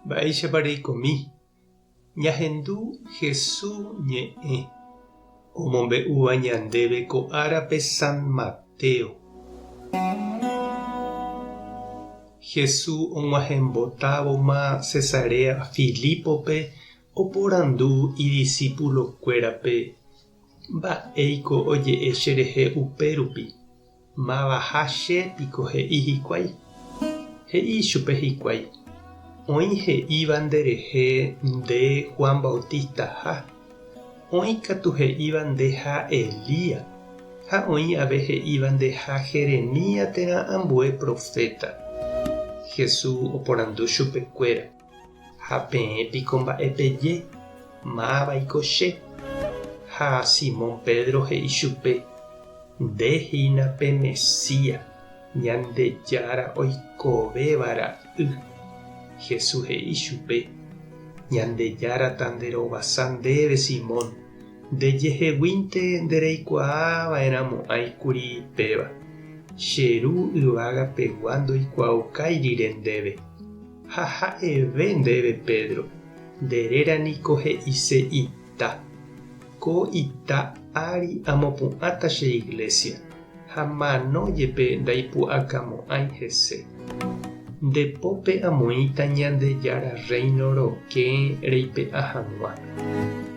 Mba'éichapa reikomi? Ñahendu Hesu ñe'ẽ omombe'úva ñandéve ko árape San Mateo. Hesu og̃uahẽmbotávoma Cesarea Filípope oporandu idisípulokuérape, Mba'éiko oje'e cherehe upérupi? Mavaha che piko he'i hikuái? He'i ichupe hikuái, Oĩ he'íva nderehe nde Juan Bautistaha, oĩ katu he'íva ndeha Elías, ha oĩ ave he'íva ndeha Jeremías térã ambue proféta. Jesús oporandu chupekuéra. Ha peẽ piko mba'e peje, Mávaiko che? Ha Simón Pedro he'i chupe, Nde hína pe Mesías, Ñandejára oikovéva ra'y. Jesús he'i chupe, Ñandejára tanderovasa ndéve Simón, nde jeheguínte ndereikuaa va'erãmo'ãi kuri péva, che Ru yvága pegua ndoikuaaukái rire ndéve. Ha ha'eve ndéve Pedro, nde réra niko he'ise ita. Ko ita ári amopu'ãta che iglésia, ha mano jepe ndaipu'akamo'ãi hese. Nde pópe amoĩta Ñandejára Rréino rokẽ reipe'a hag̃ua.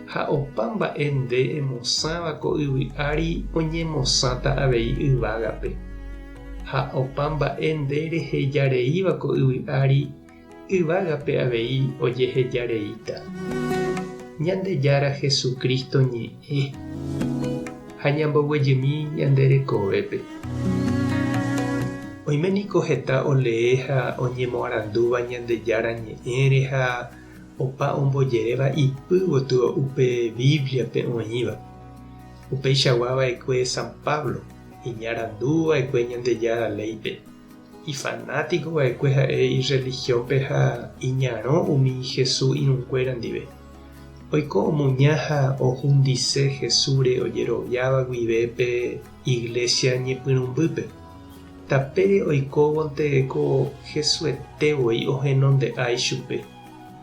Ha opa mba'e nde emosãva ko yvy ári oñemosãta avei yvágape. Ha opa mba'e nde reheja reíva ko yvy ári, yvágape avei ojeheja reíta. Ñandejára Jesucristo ñe'ẽ ha ñamboguejymi ñande rekovépe. Oime niko heta olee ha oñemoarandúva Ñandejára ñe'ẽre ha opa ombojeréva ipy gotyo upe Bíbliape oĩva. Upeichagua va'ekue San Pablo. Iñarandu va'ekue Ñandejára léipe. Ifanátiko va'ekue ha'e irrelihiónpe ha iñarõ umi Jesús irũnguéra ndive. Oiko omuña ha ohundise Jesúsre ojeroviáva guive pe iglésia ñepyrũmbýpe. Tapére oikóvonte ko Jesuete voi ohenonde'a ichupe.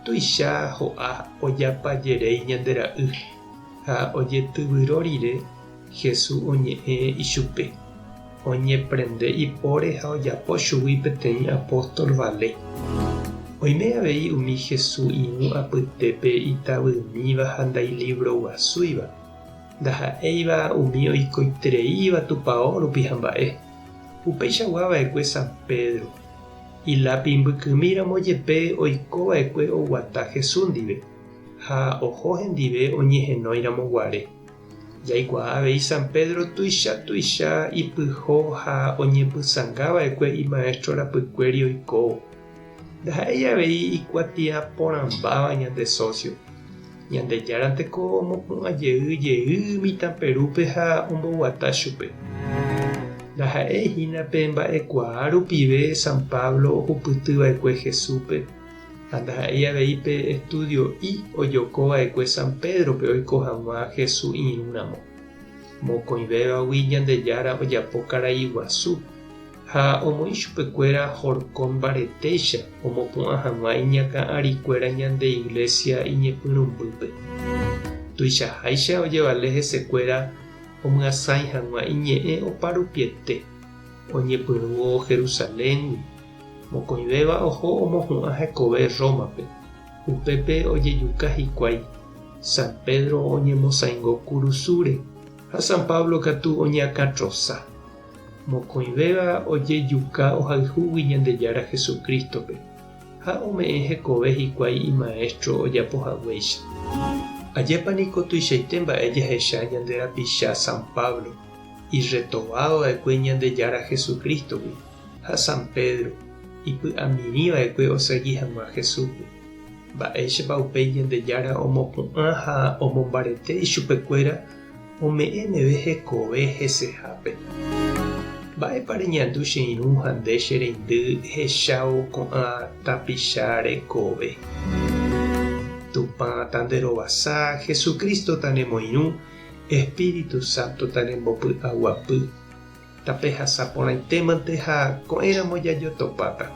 Tuicha ho'a ojapajeréi ñande ra'y ha ojetyvyro rire Jesús oñe'ẽ ichupe, oñeprende ipóre ha ojapo chugui peteĩ apóstol vale. Oime avei umi Jesús irũ apytépe itavymíva ha ndailivroguasúiva, ndaha'éiva umi oikoitereíva tupao rupi ha mba'e. Upeichagua va'ekue San Pedro. Ilápi mbykymíramo jepe oiko va'ekue oguata Jesús ndive, ha oho hendive oñehenóiramo guare. Jaikuaa avei San Pedro tuicha tuicha ipyho ha oñepysanga va'ekue imaestro rapykuéri oikóvo. Ndaha'éi avei ikuatia porãmbáva ñande socio. Ñandejáranteko omopu'ã jey jey mitã Perúpe ha omboguata chupe. Ndaha'éi hína pe mba'ekuaa rupive San Pablo ohupyty va'ekue Jesúspe. Ha ndaha'éi avei pe estudio'i ojoko va'ekue San Pédrope oiko hag̃ua Jesús irũ ramo. Mokõivévagui Ñandejára ojapo karai guasu, ha omoĩ chupekuéra horkon mbaretéicha omopu'ã hag̃ua iñakã arikuéra ñande Iglesia iñepyrũmbýpe. Tuichaháicha ojevale hesekuéra omyasãi hag̃ua iñe'ẽ oparupiete, oñepyrũvo Jerusaléngui. Mokõivéva oho omohu'ã hekove Rómape. Upépe ojejuka hikuái. San Pedro oñemosaingo kurusúre ha San Pablo katu oñeakãtrosa. Mokõivéva ojejuka ohayhúgui Ñandejára Jesucrístope, ha ome'ẽ hekove hikuái imaestro ojapo haguéicha. Ajépa niko tuichaite mba'e jahecha ñande rapicha San Pablo, irretovádo va'ekue Ñandejára Jesucrístogui. Ha San Pedro ipy'amirĩ va'ekue osegi hag̃ua Jesúspe. Mba'éichapa upéi Ñandejára omopu'ã ha omombarete ichupekuéra ome'ẽ meve hekove hesehápe? Mba'épa reñandu che irũ ha nde che reindy ehechávo ko'ã tapicha rekove? Tupã tanderovasa, Jesucristo tanemoirũ, Espíritu Santo tanembopy'aguapy. Tapehasa porãitémante ha ko'ẽramo jajotopáta.